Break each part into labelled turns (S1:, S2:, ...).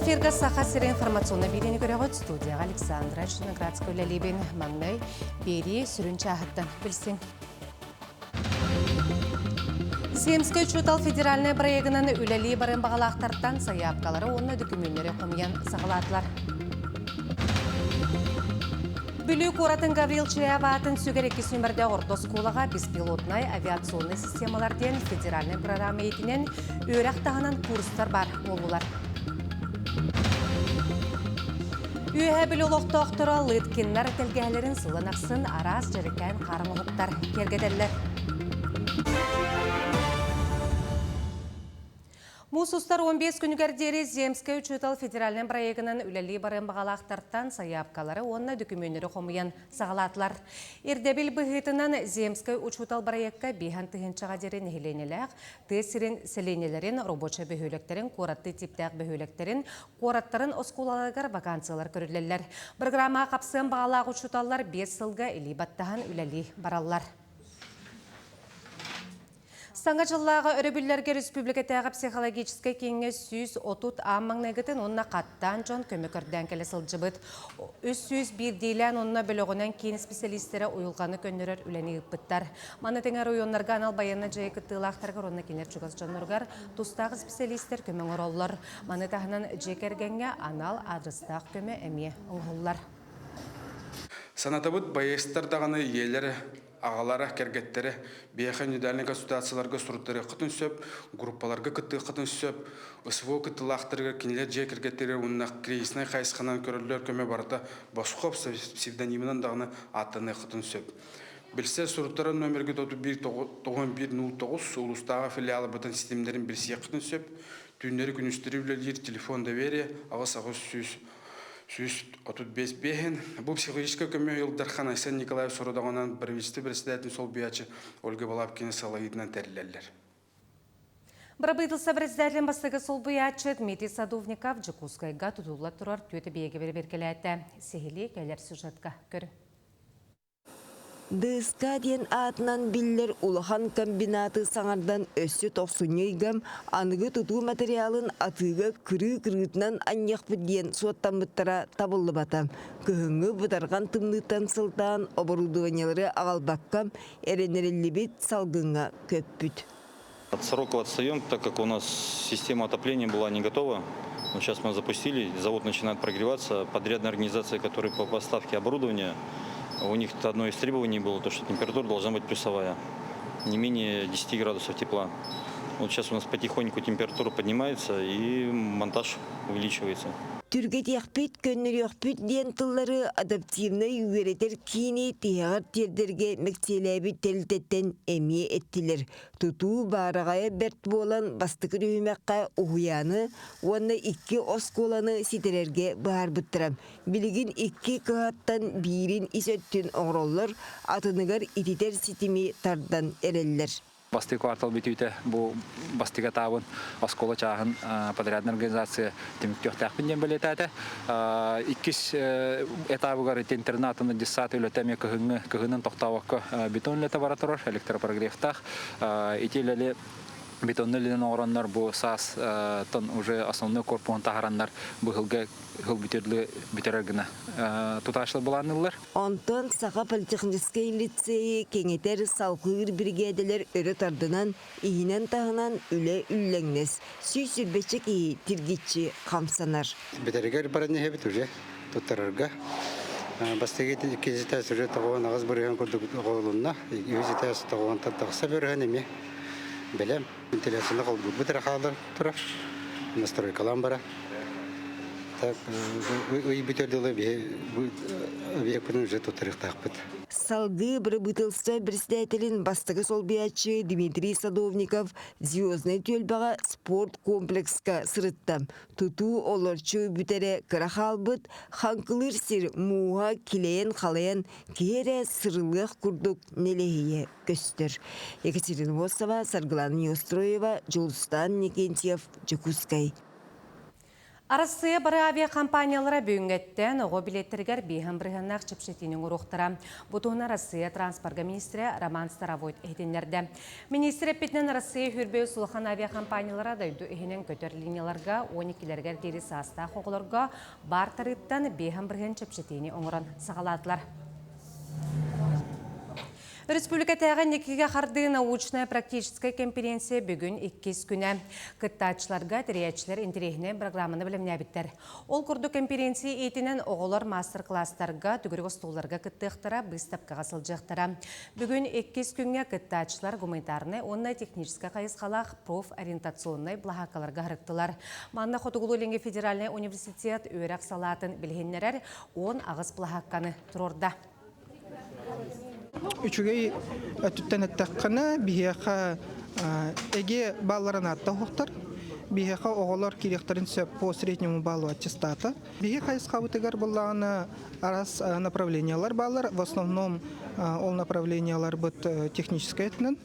S1: Эфиргэ Саха сирин информационнай биэриини көрөҕүт. Студияҕа Александра Черноградская үлэлиибин. Маҥнай биэрии сүрүн чааһыттан билсиҥ. Земскэй учуутал федеральнай проегынан үлэлии баран баҕалаахтартан сайаапкалары уонна дөкүмүөннэри хомуйан саҕалаатылар. Бүлүү куоратын Гаврил Чаяев аатын сүгэр иккис нүмердээх орто оскуолаҕа беспилотнай авиационнай системалар диэн федеральнай программа иитинэн үөрэх таһынан курстар баар буоллулар. Үөһээ Бүлүү олохтоохторо Лыткиннар тэлгэһэлэрин сылын ахсын араас дьэрэкээн хаар оҥоһуктар киэргэтэллэр. Муус устар 15 күнүгэр диэри Земскэй учуутал федеральнай проегынан үлэлии барыан баҕалаахтартан сайаапкалары уонна дөкүмүөннэри хомуйан саҕалаатылар. Ирдэбил быһыытынан Земскэй учуутал проекка биэһэн тыһыынчаҕа диэри нэһилиэнньэлээх тыа сирин сэлиэнньэлэрин, рабочай бөһүөлэктэрин, куораттыы тииптээх бөһүөлэктэрин, куораттарын оскуолаларыгар вакансиялар көрүллэллэр. Программаҕа хапсыан баҕалаах учууталлар 5 сылга илии баттаһан үлэлии бараллар. Саҥа дьыллааҕы өрөбүллэргэ республикатааҕы психологическай кииҥҥэ 130 аан маҥнайгытын уонна хаттаан дьон көмө көрдөөн кэлэ сылдьыбыт. 300 биирдиилээн уонна бөлөҕүнэн киин специалистэрэ уйулҕаны көннөрөр үлэни ыыппыттар. Маны тэҥэ оройуоннарга анал байыаннай дьайыы кыттыылаахтарыгар уонна кинилэр чугас дьонноругар тустаах специалистэр көмө оҥороллор. Маны таһынан дьиэ кэргэҥҥэ анал аадырыстаах көмө эмиэ оҥоһуллар.
S2: Санатабыт байыастар даҕаны ийэлэрэ аҕалара, кэргэттэрэ биһиэхэ индивидуальнай консультацияларга суруттарыаххытын сөп, группаларга кыттыаххытын сөп, СВО кыттыылаахтарыгар кинилэр дьиэ кэргэттэригэр уонна кризисный хайысханан көрөллөр көмө барыта босхо псевдонимынан даҕаны ааттаныаххытын сөп. Билсэ суруттарар номерга 31 91 09 улуустааҕы филиалбытын ситимнэрин билсиэххитин сөп. Түүннэри күнүстэри үлэлиир телефон доверия 8800 135 биэһин. Бу психологическай көмө Ил Дархан Айсен Николаев сорудаҕынан правительство председателин солбуйааччы Ольга Балабкина салайыытынан тэриллэллэр.
S1: Бырабыыталыстыба председателин бастакы солбуйааччы Дмитрий Садовников Дьокуускайга тутулла турар түөтэ биэгэ бэрэбиэркэлээтэ. Сиһилии кэлэр сюжетка көрүҥ.
S3: ДСК диэн аатынан биллэр улахан комбинаты саҥардан өссө тохсунньу ыйга аныгы тутуу материалын атыыга кырыы-кырыытынан анньыахпыт диэн суоттаммыттара табыллыбата. Кыһыҥҥы бытарҕан тымныыттан сылтаан оборудованиелары аҕалбакка эрэннэриллибит салгыҥҥа көппүт.
S4: От срока отстаем, так как у нас система отопления была не готова. Но сейчас мы запустили, завод начинает прогреваться. Подрядная организация, которая по поставке оборудования, у них одно из требований было, то, что температура должна быть плюсовая, не менее 10 градусов тепла. Вот сейчас у нас потихоньку температура поднимается и монтаж увеличивается.
S3: Түргэтиэхпит, көннөрүөхпүт диэн тыллары адаптивнай үөрэтэр киини тиһэҕэр тиэрдэргэ мэктиэлээбит тэрилтэттэн эмиэ эттилэр. Тутуу баараҕайа бэрт буолан бастакы түһүмэххэ уһуйааны уонна икки оскуоланы ситэрэргэ быһаарбыттара. Билигин икки кыһаттан биирин ис өттүн оҥороллор, атыныгар ититэр ситими тардан эрэллэр.
S5: Бастакы квартал бүтүүтэ бу бастакы этабын оскуола чааһын подрядная организация түмүктүөхтээхпин диэн бэлиэтээтэ. Иккис этабыгар ити интернатын детсад үлэтэ эмиэ кыһыҥҥы кыһынын тохтообокко бетон үлэтэ бара турар электропрогревтаах. Ити үлэли бетонну үлэнэн оҥороннор бу саас тон уже основной корпуһун таһараннар быһылга хыл бүтэрэр гына тутааччылар былаанныыллар.
S3: Онтон Саха политехническэй лицейи кэҥэтэр салҕыыр биригээдэлэр өрө тардынан, иһинэн-таһынан үлэ үллэҥнэс, 120 киһи тиргиччи хамсанар.
S6: Бүтэригэр баран иһэбит уже туттарарга. Бастакы иккис этээс уже 98% курдук оҕолунна. Үһүс этээс тоҕуонтан тахса бырыһан эмиэ бэлэм. Вентиляцияны холбуурбут эрэ хаалар турар. Настройкалаан бара. Так, ый бүтэр дылы объекпытын уже туттарыахтаахпыт.
S3: Салгыы бырабыыталыстыба председателин бастакы солбуйааччы Дмитрий Садовников Звезднай түөлбэҕэ спорт комплекска сырытта. Тутуу олорчу бүтэрэ кыра хаалбыт, хаҥкылыыр сир мууһа килэйэн-халайан киһи эрэ сырылыах курдук нэлэһийэ көстөр. Екатерина Восова, Саргылана Неустроева, Дьулустаан Никентьев, Дьокуускай.
S1: Арассыыйа бары авиакомпаниялара бүгүҥҥэттэн оҕо билиэттэригэр биэһэн бырыһыаннаах чэпчэтиини оҥоруохтара. Бу туһунан Арассыыйа транспорга министрэ Роман Старовойт иһитиннэрдэ. Министр эппитинэн Арассыыйа сүүрбэ үс улахан авиакомпаниялара дойду иһинэн көтөр линияларга 12-лэригэр диэри саастаах оҕолорго баар тарыыптан биэһэн бырыһыан чэпчэтиини оҥорон саҕалаатылар. Республикатааҕы инникигэ хардыы научнай-практическай конференция бүгүн иккис күнэ. Кыттааччыларга тэрийээччилэр интэриэһинэй программаны бэлэмнээбиттэр. Ол курдук конференция иитинэн оҕолор маастар-кылаастарга, төгүрүк остуолларга кыттыахтара, быыстапкаҕа сылдьыахтара. Бүгүн иккис күҥҥэ кыттааччылар гуманитарнай уонна техническэй хайысхалаах профориентационнай былаһааккаларга сырыттылар. Манна Хотугулуу-Илиҥҥи федеральнай университет үөрэх салаатын билиһиннэрэр 18 былаһаакканы туруорда.
S7: Үчүгэй өттүттэн эттэххинэ, биһиэхэ эги балларын аатта оһохтор. Биһиэхэ оҕолор киириэхтэрин сөп по среднему баллу аттестата. Биһи хайысхабытыгар буллаҕына араас направлениялар бааллар. В основном ол направленияларбыт техническэй өттүнэн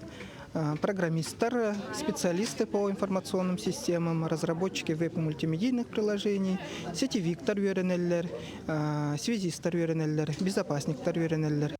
S7: программисттар, специалисты по информационным системам, разработчики веб-мультимедийных приложений, сетевиктар үөрэнэллэр, связистар үөрэнэллэр, безопасниктар үөрэнэллэр.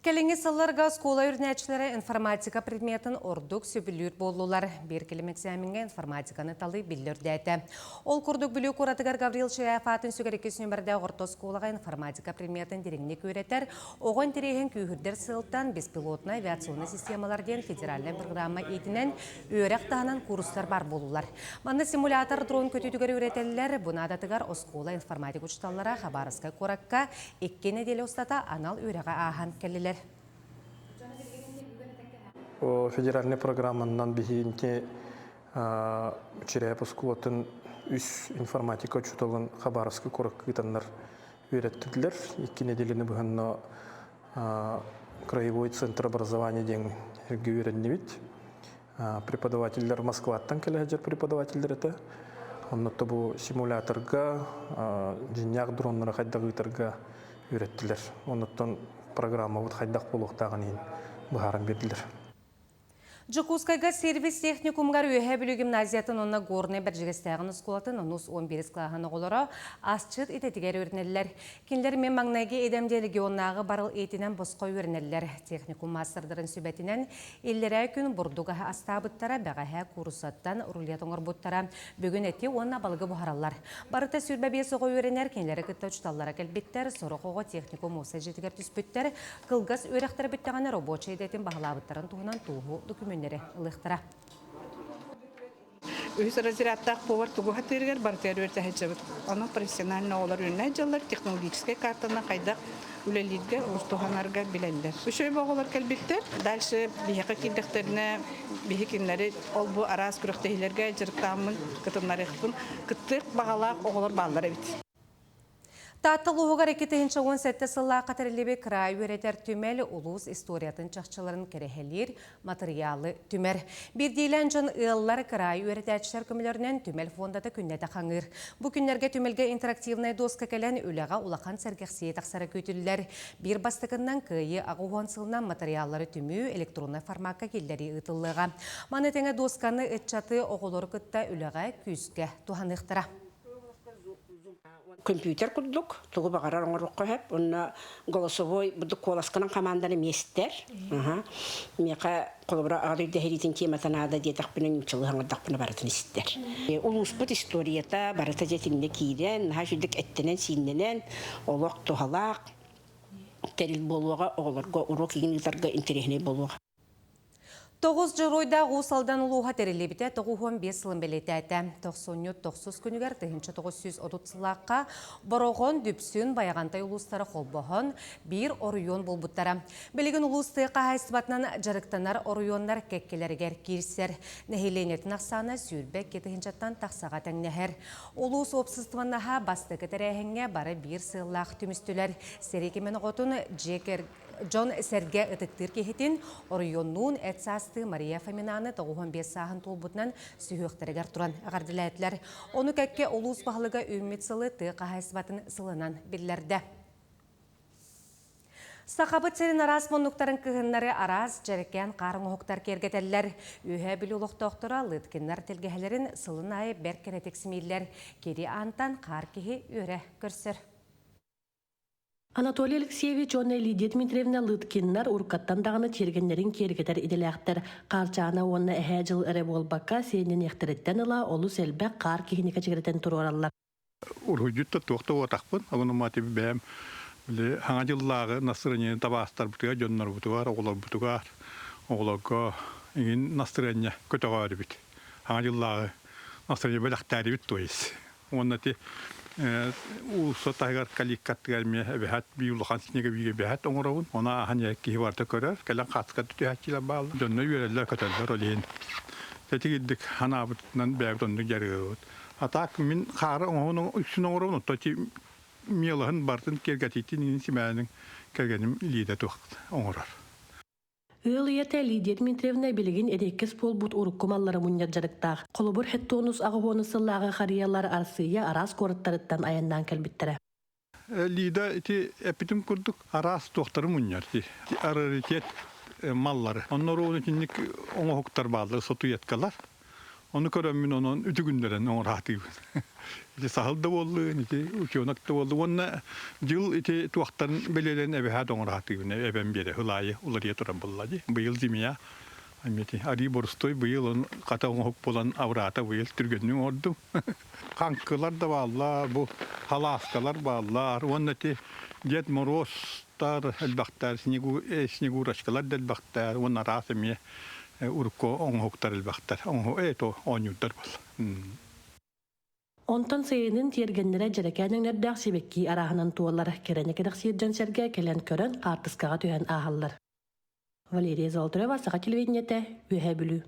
S1: Кэлиҥҥи сылларга оскуола үөрэнээччилэрэ информатика предметин ордук сөбүлүүр буоллулар. Биир кэлим экзамеҥҥа информатиканы талыы биллэ үрдээтэ. Ол курдук Бүлүү куоратыгар Гаврил Чаяев аатын сүгэр иккис нүөмэрдээх орто оскуолаҕа информатика предметин дириҥник үөрэтэр Оҕо интэриэһин күүһүрдэр сыалтан беспилотнай авиационнай системалар диэн федеральнай программа иитинэн үөрэх таһынан курстар бар буолулар. Манна симулятор дрон көтүүтүгэр үөрэтэллэр. Бу наадатыгар оскуола информатика учууталлара Хабаровскай куоракка икки нэдиэлэ устата анал үөрэҕи ааһан кэллилэр.
S8: Федеральный программанан биһиинки Чирээп оскуолатын үс информатика учууталын Хабаровскай куоракка ыытаннар үөрэттилэр. Икки нэдиэлэни быһанна краевой центр образования диэн эргэ үөрэннибит. Преподавателлэр Москваттан кэлэ сылдьар преподавателлэр этэ. Оннотто бу симуляторга дьиннээх дроннары хайдах ыытарга үөрэттилэр. Оннуттан программабыт хайдах буолуохтааҕын иһин быһааран биэрдилэр.
S1: Дьокуускайга сервис техникумугар Үөһээ Бүлүү гимназиятын уонна Горнай Бэрдьигэстээҕин оскуолатын онус 11 кылааһын оҕолоро асчыт идэтигэр үөрэнэллэр. Кинилэр мен маҥнайгы идэм диэн регионнааҕы барыл иитинэн босхо үөрэнэллэр. Техникум маастардарын сүбэтинэн иллэрээ күн бурдук аһы астаабыттара, бэҕэһээ кууруссаттан рулет оҥорбуттара. Бүгүн эти уонна балыгы буһараллар. Барыта 25 оҕо үөрэнэр, кинилэри кытта учууталлара кэлбиттэр, сорох оҕо техникум уопсай дьиэтигэр түспүттэр. Кылгас үөрэхтэрэ бүттэҕинэ рабочай идэтин баһылаабыттарын туһунан туоһу докумүөннэри ылыахтара.
S9: Үһүс разрядтаах повар тугу хатыырыгар барытыгар үөрэтэ сылдьабыт. Онон профессионально оҕолор үүннэ дьыллар технологическай картаны хайдах үлэлииргэ, туһанарга билэллэр. Үчүгэй оҕолор кэлбиттэр. Дальше биһиэхэ киирдэхтэринэ биһи кинилэри ол бу араас күрэхтэһиилэргэ дьарыктааммын кытыннарыахпын кыттыах баҕалаах оҕолор бааллар эбит.
S1: Таатта улууһугар 2017 сыллаахха тэриллибит кыраай үөрэтэр түмэл улуус историятын чахчыларын кэрэһэлиир матырыйаалы түмэр. Биирдиилээн дьон ыаллар кыраай үөрэтээччилэр көмөлөрүнэн түмэл фондата күннэтэ хаҥыыр. Бу күннэргэ түмэлгэ интерактивнай доска кэлэн үлэҕэ улахан сэргэхсийэ тахсара күүтүллэр. Биир бастакыннан Кыайыы аҕыс уон сылынан матырыйааллары түмүү электроннай формакка киллэрии ыытыллыаҕа. Маны тэҥэ досканы ыччаты оҕолору кытта үлэҕэ күүскэ туһаныахтара.
S10: Компьютер курдук тугу баҕарар оҥоруохха сөп. Онно голосовой бурдук куоласканан хамаанданы миэстэр. Миэхэ холобура аҕа дойду сэриитин темата наада диэтэхпинэ нууччалыы хаҥырдахпына барытын истэр. Улууспут историята барыта дьэ итиннэ киирэн, наһаа үчүгдүк эттэнэн-сииннэнэн, олох туһалаах тэрил буолуоҕа, оҕолорго уруок игин ыытарга интэриэһинэй буолуоҕа.
S1: Тоҕус дьоруойдаах Уус Алдан улууһа тэриллибитэ 95 сылын бэлиэтээтэ. Тохсунньу тохсус күнүгэр 1930 сыллаахха Бороҕон, Дүпсүн, Байаҕантай улуустара холбоһон, биир оройуон буолбуттара. Билигин улуус тыа хаһаайыстыбатынан дьарыктанар оройуоннар кэккэлэригэр киирсэр. Нэһилиэнньэтин ахсаана 22 тыһыынчаттан тахсаҕа тэҥнэһэр. Улуус уопсастыбаннаһа бастакы тэрээһиҥҥэ бары биир сыаллаах түмүстүлэр. Сэрии кэмин оҕотун дьиэ Дьон-сэргэ ытыктыыр киһитин оройуоннуун эт саастыы Мария Фоминаны 95 сааһын туолбутунан сүһүөхтэригэр туран эҕэрдэлээтилэр. Ону кэккэ улуус баһылыга үүммүт сылы тыа хаһаайыстыбатын сылынан биллэрдэ. Сахабыт сирин араас муннуктарын кыһыннары араас дьэрэкээн хаар оҥоһуктар киэргэтэллэр. Үөһээ Бүлүү олохтоохторо Лыткиннар тэлгэһэлэрин сылын аайы бэрт кэрэтик симииллэр. Кири аантан хаар киһи үөрэ көрсөр.
S11: Анатолий Алексеевич уонна Лидия Дмитриевна Лыткиннар уруккаттан даҕаны тиэргэннэрин киэргэтэр идэлээхтэр. Хаарчаана уонна эһээ дьыл эрэ буолбакка, сиэннэниэхтэриттэн ыла олус элбэх хаар киһини кэчигирэтэн туруораллар.
S12: Уруһуйдьут да туох да уотахпын, ону бэйэм били саҥа дьыллааҕы настырыанньаны табаастарбытыгар, дьоннорбутугар, оҕолорбутугар, оҕолорго иҥин настырыанньа көтөҕөөрүбүт. Саҥа дьыллааҕы настырыанньа бэлэхтээрибит то есть. Уонна ити уулусса таһыгар калиткаттыгар эмиэ эбэһээт биир улахан снеговигэ эбэһээт оҥоробун. Ону ааһан киһи барыта көрөр, кэлэн хаатыска түһээччилэр бааллар. Дьонно үөрэллэр, көтөллөр ол иһин. Тэтигирдик ханаабытынан бэйэбит оннук дьарыгырабыт. А так мин хаары оҥоһун үксүн оҥоробун, оттон ити мелоһын барытын киэргэтиитин иҥин симээнин кэргэним илиитэ туох оҥорор.
S11: Ыал ийэтэ Лидия Дмитриевна билигин эриэккэс буолбут урукку маллары мунньар дьарыктаах. Холобур, хеттонус аҕыһуону сыллааҕы харыйалар Арассыыйа араас куораттарыттан айаннаан кэлбиттэрэ.
S12: Лида ити эппитим курдук араас туохтары мунньар ити раритет маллары. Оннор итинник оҥоһуктар бааллар, статуэткалар. Ону көрөммүн онон үтүгүннэрэн оҥораатыыбын. Ити саһыл да буоллун, ити ученок да буоллун. Уонна дьыл ити туохтарын бэлиэлэрин эбэһээт оҥораатыыбын. Эбэм биэрэ сыл аайы уларыйа турар буолла дии. Быйыл зимья Эти арыы борустой быйыл он хата оҥоһук буолан абыраата быйыл түргэнник оҥордум. Хаҥкылар да бааллар, бу халааскалар бааллар. Уонна ити Дед Морозтар элбэхтэр, снегурочкалар да элбэхтэр. Уонна араас эмиэ урукку оҥоһуктар элбэхтэр. Оҥоһу то оонньуурдар буолла.
S11: Онтон сайынын тиэргэннэрэ дьэрэкээн өҥнөрдөөх сибэкки арааһынан туолар, кэрэни кэрэхсиир дьон-сэргэ кэлэн көрөн, хаартыскаҕа түһэн ааһаллар. Валерия Золотарева, Саха телевидениетэ, Үөһээ Бүлүү.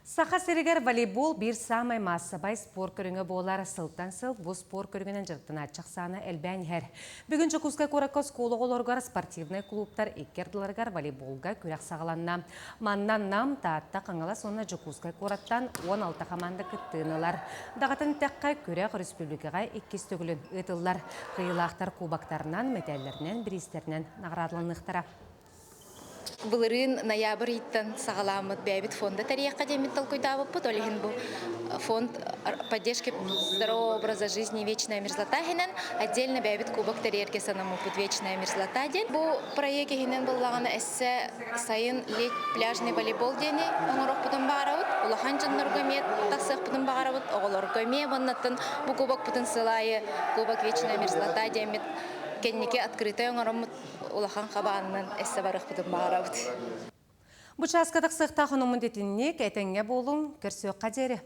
S1: Саха сиригэр волейбол биир саамай маассабай спорт көрүҥэ буолар. Сылтан сыл бу спорт көрүҥүнэн дьарыктанааччы ахсаана элбээн иһэр. Бүгүн Дьокуускай куоракка оскуола оҕолоругар спортивнай клубтар икки ардыларыгар волейболга күрэх саҕаланна. Манна Нам, Таатта, Хаҥалас уонна Дьокуускай куораттан 16 хамаанда кыттыыны ылар. Даҕатын эттэххэ, күрэх республикаҕа иккис төгүлүн ыытыллар. Кыайыылаахтар кубоктарынан, мэтээллэринэн, бириистэринэн наҕараадаланыахтара.
S13: Былырыын ноябрь ыйтан саҕалааммыт бэйэбит фонда тэрийиэххэ диэммит толкуйдаабыппыт. Ол иһин бу фонд поддержки здорового образа жизни «Вечная мерзлота» иһинэн отдельно бэйэбит кубок тэрийэргэ санаммыппыт «Вечная мерзлота» диэн. Бу проект иһинэн буллаҕына эссе сайын лет пляжный волейбол диэни оҥоруохпутун баҕарабыт. Улахан дьоннорго эмиэ тахсыахпытын баҕарабыт, оҕолорго эмиэ уоннаттан бу кубокпутун сыл аайы кубок «Вечная мерзлота» диэммит кэнники открытый оҥороммут улахан хабаанынан эссе барыахпытын баҕарабыт.
S1: Бу чааска тахсыахтаах онуммун итинник, этэҥҥэ буолуҥ, көрсүөххэ диэри.